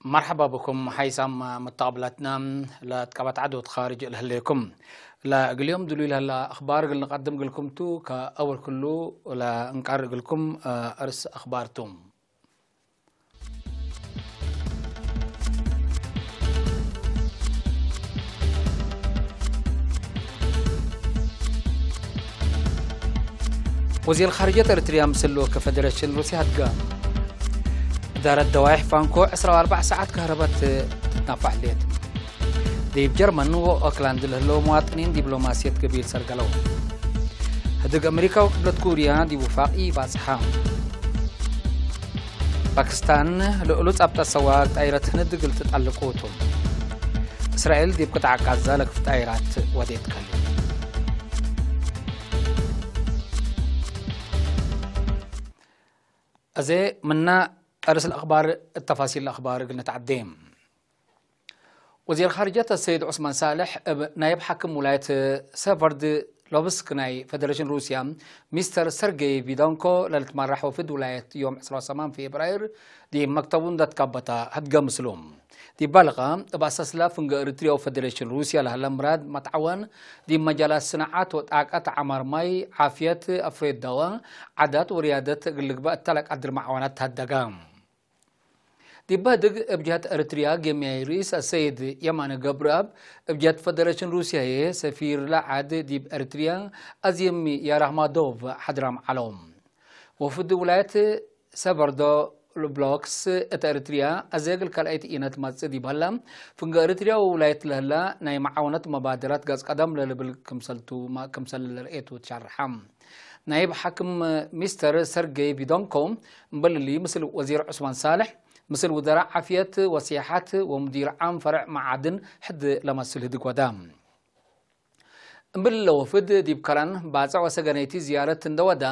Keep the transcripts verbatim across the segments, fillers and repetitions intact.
መርሐባ ብኩም ሓይሳም መተቀብላትና ለትቀበት ዐድ ወትካርጅ ለህሌኩም። ለእግል ዮም ድሉይ ለህለ አኽባር እግል ንቀድም እግልኩም ቱ። ከአወል ክሉ ለእንቀር እግልኩም እርስ አኽባር ቱ። ወዚር ኻርጀት ኤርትርያ ምስል ልኡክ ፈደሬሽን ሩስያ ህድገ። እዳረት ደዋይሕ ፋንኮ ዕስራ ወአርበዕ ሰዓት ከህረበት ትትናፋዕ ህሌት። ዲብ ጀርመን ወኦክላንድ ለህለው መዋጥኒን ዲብሎማስየት ገቢል ሰርገለው። ህድግ አሜሪካ ወቅብለት ኩርያ ዲብ ውፋቂ ባጽሓ። ፓክስታን ልእሉ ጸብጠት ሰዋግ ጣይረት ህንድ እግል ትጠልቁ ቱ። እስራኤል ዲብ ቅጣዕ ጋዛ ለክፍ ጣይራት ወዴት ከልት። አዜ ምና አርስ ለአኽባር፣ ተፋሲል ለአኽባር እግል ንትዐዴ። ወዚር ኻርጀት አሰይድ ዑስማን ሳልሕ እብ ናይብ ሓክም ውላየት ሰቨርድሎቭስክ ናይ ፈደሬሽን ሩስያ ሚስተር ሰርጌይ ቪዶንኮ ለልትመራሕ ወፍድ ውላየት ዮም ዕስራ ወሰማን ፌብራይር ዲብ መክተቡ እንደ ትካበተ ህድገ ምስሉ። ዲብ ባልቀ እብ አሳስላ ፍንገ ኤሪትርያ ወፈደሬሽን ሩስያ ለሀለ ምራድ መትዓወን ዲብ መጃላት ስናዓት ወጣቀት፣ ዐማር ማይ፣ ዓፍየት፣ አፍሬት ደዋ፣ ዓዳት ወርያደት እግል ልግበእ እተ ለቀድር መዓወናት ተሀደገ። ዲብ ህድግ እብ ጀህት ኤሪትርያ ጌምያይ ርኢስ አሰይድ የማነ ገብረአብ፣ እብ ጀህት ፈደሬሽን ሩስያዬ ሰፊር ለዐድ ዲብ ኤሪትርያ አዜም የራህማዶቭ ሐድራም ዐለው። ወፍድ ውላየት ሰቨርዶብሎክስ እት ኤሪትርያ አዜ እግል ካልኣይት ኢነት መጽእ ዲብ ሀላ፣ ፍንገ ኤሪትርያ ወውላየት ለህላ ናይ መዓወነት መባደራት ገጽ ቀደም ለልብል ክምሰልቱ፣ ክምሰል ለርኤቱ ትሸርሐ። ናይብ ሓክም ሚስተር ሰርጌይ ቪዶንኮ እምበል እሊ፣ ምስል ወዚር ዑስማን ሳልሕ፣ ምስል ውዘራእ ዓፍየት ወሲሐት ወሙዲር ዓም ፈርዕ መዓድን ሕድ ለመስል ህድግ ወደ። እምብል ለወፍድ ዲብ ከረን ባጽዕ ወሰገነይቲ ዝያረት እንደ ወደ፣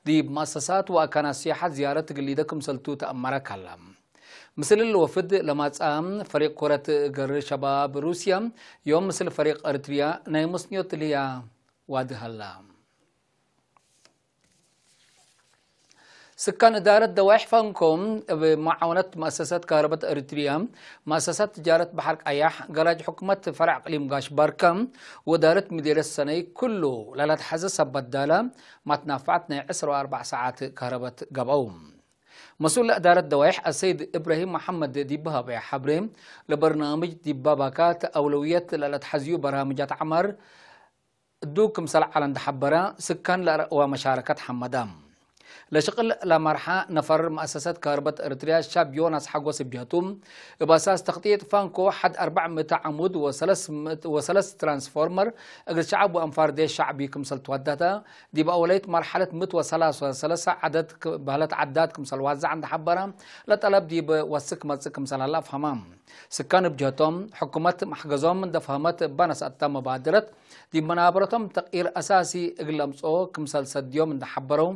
ዲብ መአሰሳት ወአካናት ሲያሐት ዝያረት እግል ሊደ ክምሰልቱ ተአመረ ከለ። ምስል ለወፍድ ለማጽአ ፈሪቅ ኩረት እገር ሸባብ ሩስያ፣ ዮም ምስል ፈሪቅ ኤሪትርያ ናይ ምስንዮት ልያ ዋዲ ሀላ። ስካን እዳረት ደዋይሕ ፋንኮ እብ መዓውነት መአሰሳት ካህረበት ኤሪትርያ፣ መአሰሳት ትጃረት በሐር ቀያሕ፣ ገራጅ ሕኩመት ፈርዕ እቅሊም ጋሽ ባርካ ወእዳረት ምዴርየት ሰነይ ክሉ ለለትሐዘ ሰብ በዳለ መትናፋዕት ናይ ዕስራ ወአርበዕ ሰዓት ካህረበት ገብአው። መስኡል እዳረት ደዋይሕ አሰይድ እብራሂም መሐመድ ዲብ ሀበየ ሐብሬ፣ ለበርናምጅ ዲብ ባካት አውለውየት ለለትሐዝዩ በርሃምጃት ዐማር፣ እዱ ክምሰል ዐለ እንደ ሐበረ፣ ስካን ለአርአወ መሻረከት ሐመደ። ለሽቅል ለመርሐ ነፈር መአሰሰት ከህርበት ኤሪትርያ ሻብ ዮናስ ሐጎስ እብ ጀህቱ፣ እብ አሳስ ተክጢጥ ፋንኮ ሐድ አርበዕ ምእት ዐሙድ ወሰለስ ምእት ወሰለስ ትራንስፎርመር እግል ሸዐብ ወአንፋር ዴሽ ሸዕቢ ክምሰል ትወደተ፣ ዲብ አወለይት መርሐለት ምእት ወሰላስ ወሰለሰ ዐደድ ክ-፣ በህለት ዐዳት ክምሰል ዋዘዐ እንደ ሐበረ፣ ለጠለብ ዲብ ወስክ መጽእ ክምሰል ሀለ አፍሀመ። ስካን እብ ጀህቶም፣ ሕኩመት መሕገዞም እንደ ፈሀመት እበ ነስአተ መባድረት፣ ዲብ መናበረቶም ተቅይር አሳሲ እግል ለምጽኦ ክምሰል ሰድዮም እንደ ሐበረው፣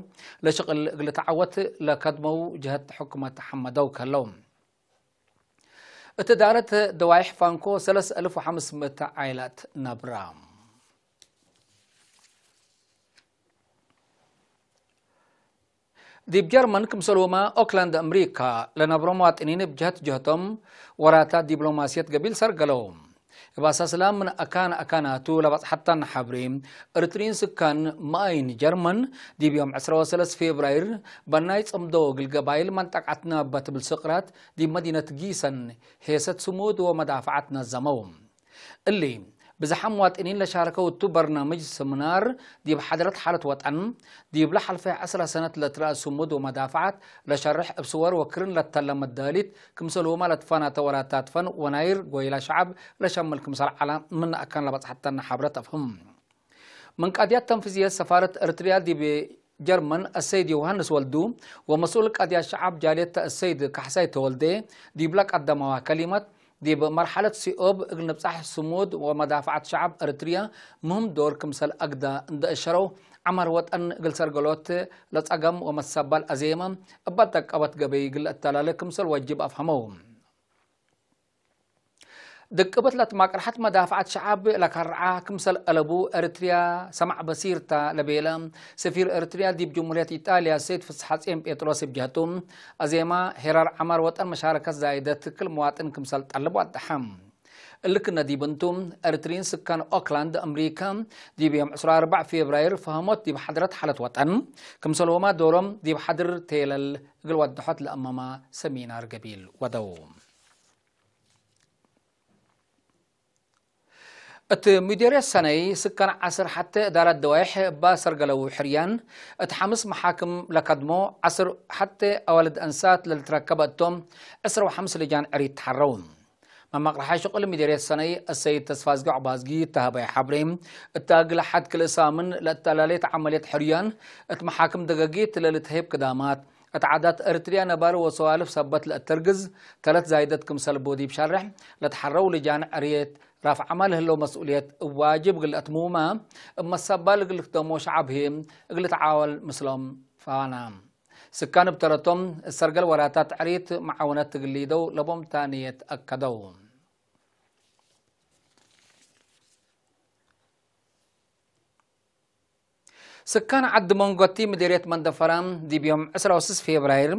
ለሽቅል እግል ልትዐወት ለከድመው ጀህት ሕኩመት ሐመደው ከለው። እት እዳረት ደዋይሕ ፋንኮ ሰለስ አልፍ ወሐምስ ምእት ዓይላት ነብራ። ዲብ ጀርመን ክምሰልሁመ ኦክላንድ አምሪካ ለነብሮ መዋጥኒን እብ ጀህት ጀህቶም ወራታት ዲብሎማስየት ገቢል ሰርገለው። እብ አሳስላ ምን አካን አካናቱ ለበጽሐታን ሐብሬ፣ እርትሪን ስካን መአይን ጀርመን ዲብ ዮም ዕስራ ወሰለስ ፌብራይር በናይ ጽምዶ እግል ገባይል መንጠቀትነ እበ ትብል ስቅራት ዲብ መዲነት ጊሰን ሄሰት ስሙድ ወመዳፈዐት ነዘመው። እሊ፣ ብዝሓም መዋጥኒን ለሻረከው እቱ በርናምጅ ስምናር ዲብ ሓድረት ሓለት ወጠን፣ ዲብለ ሐልፈ ዐስረ ሰነት ለትረአ ስሙድ ወመዳፈዓት ለሸርሕ እብ ስወር ወክርን ለተለ መዳሊት፣ ክምሰልሁመ ለትፈናተ ወራታት ፈን ወናይር ጎይላ ሸዐብ ለሸምል ክምሰል ዐለ ምን አካን ለበጽሐተነ ሐብረት አፍህም። ምን ቃድያት ተንፊዝየት ሰፋረት ኤርትርያ ዲብ ጀርመን አሰይድ ዮሃንስ ወልዱ ወመስኡል ቃድያት ሸዐብ ጃልየት አሰይድ ካሕሳይ ተወልዴ ዲብለ ቀደመዋ ከሊመት፣ ዲብ መርሐለት ሲኦብ እግል ንብጻሕ ስሙድ ወመዳፈዐት ሸዐብ ኤርትርያ ምህም ዶር ክምሰል አግዳ እንደ እሸረው፣ ዐማር ወጠን እግል ሰርገሎት ለጸገም ወመትሰባል አዜመ እበ ጠቀበት ገበይ እግል ለአተላለ ክምሰል ወጅብ አፍሀመው። ድቅብት ለትማቅርሐት መዳፍዐት ሸዐብ ለከርዐ ክምሰል አለቡ ኤሪትርያ ሰማዕ በሲር ተ ለቤለ ሰፊር ኤሪትርያ ዲብ ጅሙርየት ኢጣልያ ሰይድ ፍስሐጼን ጴጥሮስ እብ ጀህቱ፣ አዜማ ሄራር ዐማር ወጠን መሻረከት ዛይደት ክል መዋጥን ክምሰል ጠልብ ወደሐ። እሊ ክነ ዲብ እንቱ፣ ኤሪትርዪን ስካን ኦክላንድ አምሪከ ዲብ ዮም ዕስራ ወአርበዕ ፌብራይር ፈሀሞት ዲብ ሐድረት ሓለት ወጠን፣ ክምሰልሁመ ዶሮም ዲብ ሐድር ቴለል እግል ወደሖት ለአመመ ሰሚናር ገቢል ወደው። እት ሙዴርየት ሰነይ ስካን ዐስር ሐቴ እዳረት ደዋይሕ እባ ሰርገለው ሕርያን፣ እት ሐምስ መሓክም ለከድሞ ዐስር ሐቴ አዋልድ አንሳት ለልትረከበ እቶም ዕስር ወሐምስ ልጃን ዕሪት ተሐረው። መመቅረሐ ሽቁል ሙዴርየት ሰነይ አሰይድ ተስፋዝጊ ዐባዝጊ እተ ሀበየ ሐብሬ፣ እተ እግል ሐድ ክልእ ሳምን ለእተላሌት ዐመልየት ሕርያን እት መሓክም ደገጊት ለልትሀይብ ክዳማት፣ እት ዓዳት ኤሪትርያ ነባሪ ወሰዋልፍ ሰበት ለእተርግዝ ተለት ዛይደት ክምሰል ቡ ዲብ ሸርሕ፣ ለተሐረው ልጃን ዕርየት ራፍዐመ ለህለው መስኡልየት እብ ዋጅብ እግል ለአትምውመ፣ እብ መሰባል እግል ልክደሞ ሸዐብ ህዬ እግል ልትዓወል ምስሎም ፋና። ስካን እብ ተረቶም፣ እት ሰርገል ወራታት ዕሪት መዓውነት እግል ሊደው ለቦም ታንየት አከደው። ስካን ዐድ መንጎቲ ምዴርየት መንደፈራ፣ ዲብ ዮም ዕስራ ወስስ ፌብራይር፣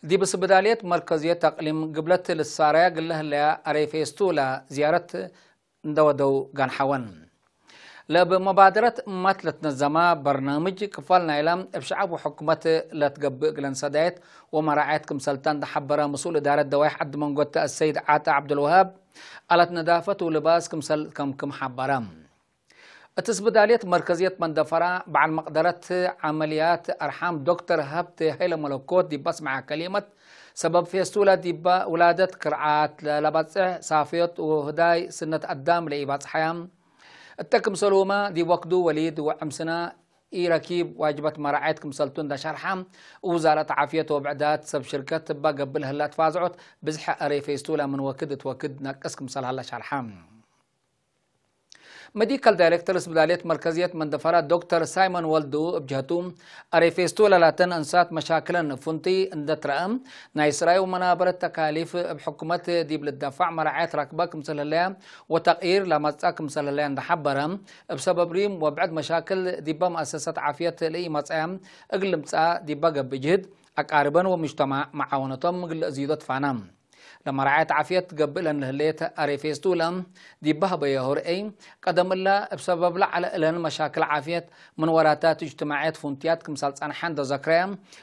ዲብ ስብዳልየት መርከዝየት አቅሊም ግብለት ልትሳረያ ግለ ህለያ አሬ ፌስቱላ ዝያረት እንደ ወደው ጋንሐወን። ለእብ መባደረት እማት ለትነዘማ በርናምጅ ክፋል ናይላ እብ ሸዐብ ወሕኩመት ለትገብእ እግለን ሰዳየት ወመራዐየት ክምሰልታ እንደ ሐበረ መስኡል እዳረት ደዋይሕ ዐድ መንጎቲ አሰይድ ዓጣ ዐብዱልወሃብ፣ አለት ነዳፈት ወልባስ ክምሰል ከምክም ሐበረ። እት ስብዳልየት መርከዝየት መንደፈራ በዐል መቅደረት ዐመልያት አርሓም ዶክተር ሀብቴ ሀይለ መለኮት ዲብ አስመዐ ከሊመት፣ ሰበብ ፌስቱላ ዲበ ውላደት ክርዓት ለለበጽሕ ሳፍዮት ወህዳይ ስነት አዳም ለኢባጽሐያ እተ ክምሰሉመ ዲብ ወክዱ ወሊድ ወዕምስና ኢረኪብ ዋጅበት መራዐየት ክምሰልቱ እንደ ሸርሐ፣ ውዛረት ዓፍየት ወብዕዳት ሰብ ሽርከት እበ ገብእ ለህላ ትፋዝዖት ብዝሐ አሬ ፌስቱላ ምን ወክድ እት ወክድ ነቅስ ክምሰል ሀለ ሸርሐ። መዲካል ዳይሬክተር ስብዳልየት መርከዝየት መንደፈራ ዶክተር ሳይመን ወልዱ እብ ጀህቱ፣ አሬ ፌስቱላ ላተን እንሳት መሻክለን ፉንቲ እንደ ትረአ፣ ናይ ስራይ ወመናበረት ተካሊፍ እብ ሕኩመት ዲብ ልደፋዕ መራዐየት ረክበ ክምሰል ህለያ ወተቅይር ለመጽአ ክምሰል ህለያ እንደ ሐበረ፣ እብ ሰበብ ሪም ወብዕድ መሻክል ዲበ መአሰሰት ዓፍየት ለኢመጽአያ እግል ልምጽአ ዲበ ገብእ ጅህድ፣ አቃርበን ወሙጅተማዕ መዓወነቶም እግል ለአዚዶ ትፋና። ለመራዐየት ዓፍየት ገብእ ለን ለህሌት አሬ ፌስቱላ ዲብ ሀበየ ሆርኤ፣ ቀደም እለ እብ ሰበብ ለዐለ እለን መሻክል ዓፍየት ምን ወራታት እጅትማዕየት ፉንትያት ክምሰል ጸንሐ እንደ ዘክረየ፣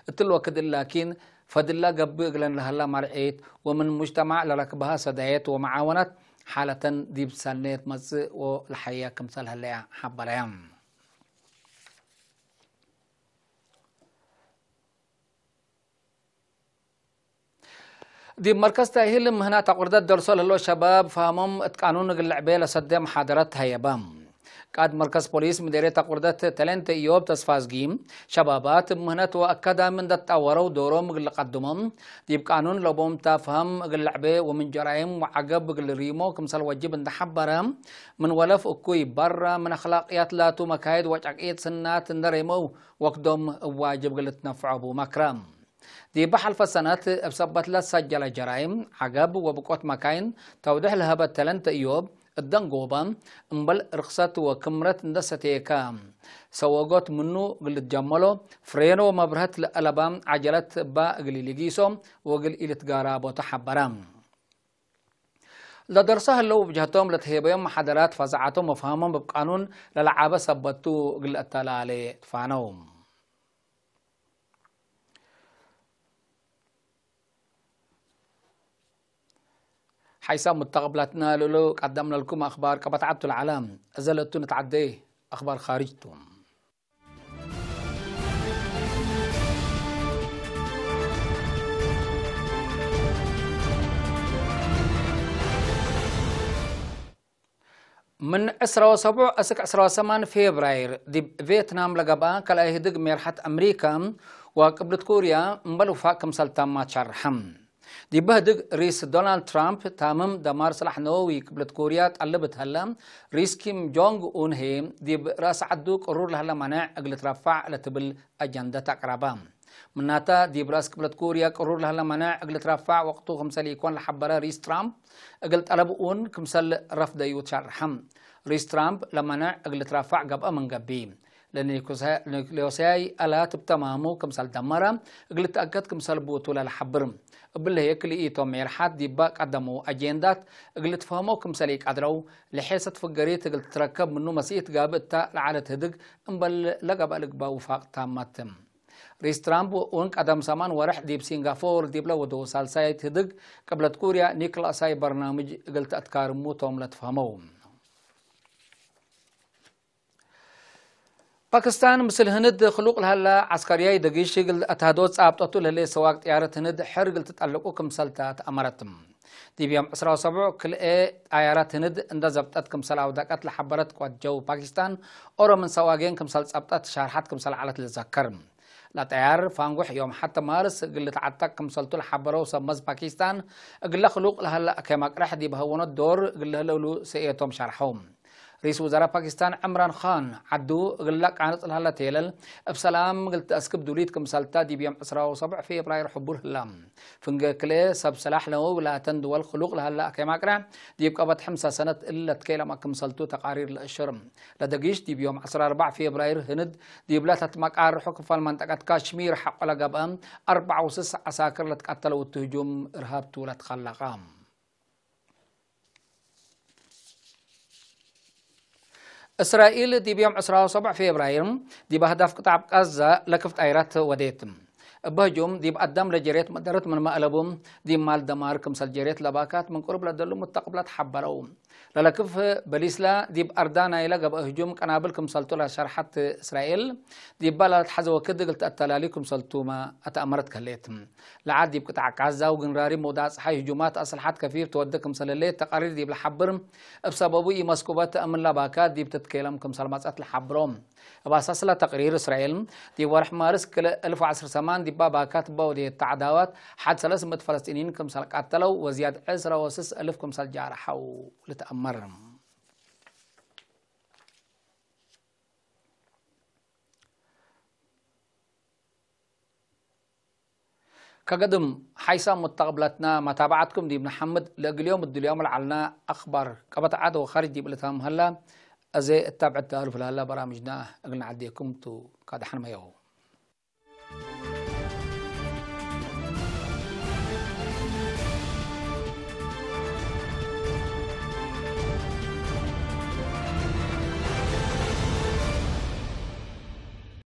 እትሊ ወክድ እሊ ላኪን ፈድለ ገብእ እግለን ለሀላ መርዒት ወምን ሙጅተማዕ ለረክበሀ ሰዳየት ወመዓወነት ሓለተን ዲብ ሰኔት መጽእ ወለሐየ ክምሰል ህለየ ሐበረየ። ዲብ መርከዝ ተእሂል ምህናት አቁርደት ደርሶ ለህለው ሸባብ ፋህሞም እት ቃኑን እግል ልዕቤ ለሰዴ መሓደረት ተሀየበ። ቃእድ መርከዝ ፖሊስ ምዴርየት አቁርደት ተሌንተ ኢዮብ ተስፋዝጊ፣ ሸባባት እብ ምህነት ወአካዳሚ እንደ ትጣወረው ዶሮም እግል ልቀድሞ፣ ዲብ ቃኑን ለቦም ተ ፋህም እግል ልዕቤ ወምን ጀራይም ወዐገብ እግል ሪሞ ክምሰል ወጅብ እንደ ሐበረ፣ ምን ወለፍ እኩይ በረ ምን አክላቅያት ላቱ መካይድ ወጨቅይት ስናት እንደ ሬመው ወክዶም እብ ዋጅብ እግል ልትነፍዖ ቡ መክረ። ዲበ ሐልፈ ሰነት እብ ሰበት ለትሰጀለ ጀራይም፣ ዐገብ ወብቆት መካይን ተውድሕ ለሀበት ተለንተ እዮብ፣ እት ደንጎበ እምበል ርክሰት ወክምረት እንደ ሰቴከ፣ ሰወጎት ምኑ እግል ልትጀመሎ፣ ፍሬኖ ወመብርሀት ለአለባ ዐጀለት እባ እግል ኢሊጊሶ ወእግል ኢልትጋራቦ ተሐበረ። ለደርሰ ህለው እብ ጀህቶም ለትሄበዮም መሓደራት ፈዛዓቶም ወፍሃሞም እብ ቃኑን ለለዓበ ሰበት ቱ እግል ለአተላሌ ትፋነው። ሓይሳም ሙተቀብላትና ለእሉ ቀደምነ ለኩም አክባር ቀበት ዐድ ቱ ለዐለ። እዘ ለእቱ ንትዓዴ አክባር ካርጅ ቱ። ምን ዕስራ ወሰቡዕ እስክ ዕስራ ወሰማን ፌብራይር ዲብ ቬትናም ለገብአ ከልኣይ ህድግ ሜርሐት አምሪከ ወቅብልት ኮርያ እምበል ውፋቅ ክምሰል ተመ ትሸርሐ። ዲብ ህድግ ሪስ ዶናልድ ትራምፕ ታምም ደማር ስላሕ ነወዊ ቅብለት ኮርያ ጠልብ እት ሀለ፣ ሪስ ኪም ጆንግ ኡን ህዬ ዲብ ረአስ ዐዱ ቅሩር ለሀለ ማንዕ እግል ልትረፋዕ ለትብል አጀንደት አቅረበ። ምናተ፣ ዲብ ረአስ ቅብለት ኮርያ ቅሩር ለሀለ ማንዕ እግል ልትረፋዕ ወቅቱ ክምሰል ኢኮን ለሐበረ ሪስ ትራምፕ፣ እግል ጠለብ ኡን ክምሰል ረፍደዩ ትሸርሐ። ሪስ ትራምፕ ለማንዕ እግል ልትረፋዕ ገብአ ምን ገብእ፣ ለኒኩለዮሳይ አላት እብ ተማሙ ክምሰል ደመረ እግል ልትአከድ ክምሰል ቡ ቱ ለለሐብር። እብሊ ህዬ ክልኢቶም ሜርሓት ዲበ ቀደመው አጄንዳት እግል ልትፈህሞ ክምሰል ኢቀድረው፣ ለሔሰት ፍገሪት እግል ትትረከብ ምኑ መሲኢት ጋብእ እተ ለዐለት ህድግ እምበል ለገብአ ልግበእ ውፋቅ ታመት። ሪስ ትራምፕ ኡን ቀደም ሰማን ወርሕ ዲብ ሲንጋፎር ዲብለ ወደው ሳልሳይት ህድግ ቅብለት ኩርያ ኒክላሳይ በርናምጅ እግል ተአትካርሙ ቶም ለትፈህመው። ፓክስታን ምስል ህንድ ክሉቅ ለሀለ ዐስከርያይ ደጊሽ እግል አትሃዶ ጻብጠቱ ለህሌ ሰዋቅ ጥያረት ህንድ ሕር እግል ትጠልቁ ክምሰልተ ተአመረት። ዲብ ዮም ዕስራ ወሰብዑ ክልኤ ጣያራት ህንድ እንደ ዘብጠት ክምሰል አውደቀት ለሐበረት ቅወት ጀው ፓኪስታን፣ ኦሮ ምን ሰዋጌን ክምሰል ጸብጠት ሻርሐት ክምሰል ዐለት ልዘከር። ለጠያር ፋንጉሕ ዮም ሐተ ማርስ እግል ልትዓጠቅ ክምሰልቱ ለሐበረው ሰብ መዝ ፓኪስታን፣ እግለ ክሉቅ ለሀለ አከይ መቅረሕ ዲብ ሀወኖት ዶር እግል ለህለ እሉ ሰእየቶም ሸርሐው። ርኢስ ውዘራእ ፓኪስታን ዕምራን ኻን፣ ዐዱ እግለ ቃንጽ ለሀለ ቴለል እብ ሰላም እግል ትአስክብ ዱሊት ክምሰልተ ዲብ ዮም ዕስራ ወሰብዕ ፌብራይር ሕቡር ህላ። ፍንጌ ክልኤ ሰብ ሰላሕ ለወውላተን ድወል ክሉቅ ለሀለ አከይ ማቅረዕ ዲብ ቀበት ሕምሰ ሰነት እሊ ለትኬለመ ክምሰልቱ ተቃሪር ለአሽር። ለደጊሽ ዲብ ዮም ዐስራ ወአርበዕ ፌብራይር ህንድ ዲብለ ተትመቃርሖ ክፋል መንጠቀት ካሽሚር ሐቆ ለገብአ አርበዕ ወስስ ዐሳክር ለትቀተለ ወቱ ህጁም እርሃብ ቱ ለትከለቀ። እስራኤል ዲብ ዮም ዕስራ ወሰብዕ ፌብራይር ዲብ አህዳፍ ቅጣዕ ቃዛ ለክፍ ጣይራት ወዴት። እብ ህጁም ዲብ አዳም ለጀሬት መደረት ምንመ አለቡ፣ ዲብ ማል ደማር ክምሰል ጀሬት ለባካት ምን ቅሩብ ለደሉ ሙተቅብላት ሐበረው። ለለክፍ በሊስላ ዲብ አርዳ ናይለ ገብአ ህጁም ቀናብል ክምሰልቱ ለሸርሐት እስራኤል፣ ዲባ ለልትሐዘ ወክድ እግል ተአተላሊ ክምሰልቱመ አትአመረት ከሌት። ለዓድ ዲብ ቅጣዕ ቃዛ ወግንራሪ መውዳዕ ጸሓይ ህጁማት አስልሐት ከፊር ትወዴ ክምሰል ህሌት ተቃሪር ዲብ ለሐብር፣ እብ ሰበቡ ኢመስኩበት እምላ ባካት ዲብ ትትኬለም ክምሰል መጽአት ለሐብሮ። እብ አሳስለ ተቅሪር እስራኤል፣ ዲብ ወርሕ ማርስ ክልኤ አልፍ ወዐስር ሰማን ዲባ ባካት እበ ወዴት ተዕዳዋት ሐድ ሰለስ ምእት ፈለስጢንይን ክምሰል ቀተለው ወዝያድ ዕስራ ወስስ አልፍ ክምሰል ጃርሐው ልትአመር። ከገድም ሓይሳም ሙተቅብለትና መታብዐትኩም ዲብ ነሐምድ፣ ለእግል ዮም እድልዮም ለዐልና አክባር ቀበት ዐድ ወካርጅ ዲብ ልታም ሀላ፣ አዜ እታብዕት ተአሉፍ ለሀላ በራምጅና እግል ነዐዴኩም ቱ። ካደሐን መየው።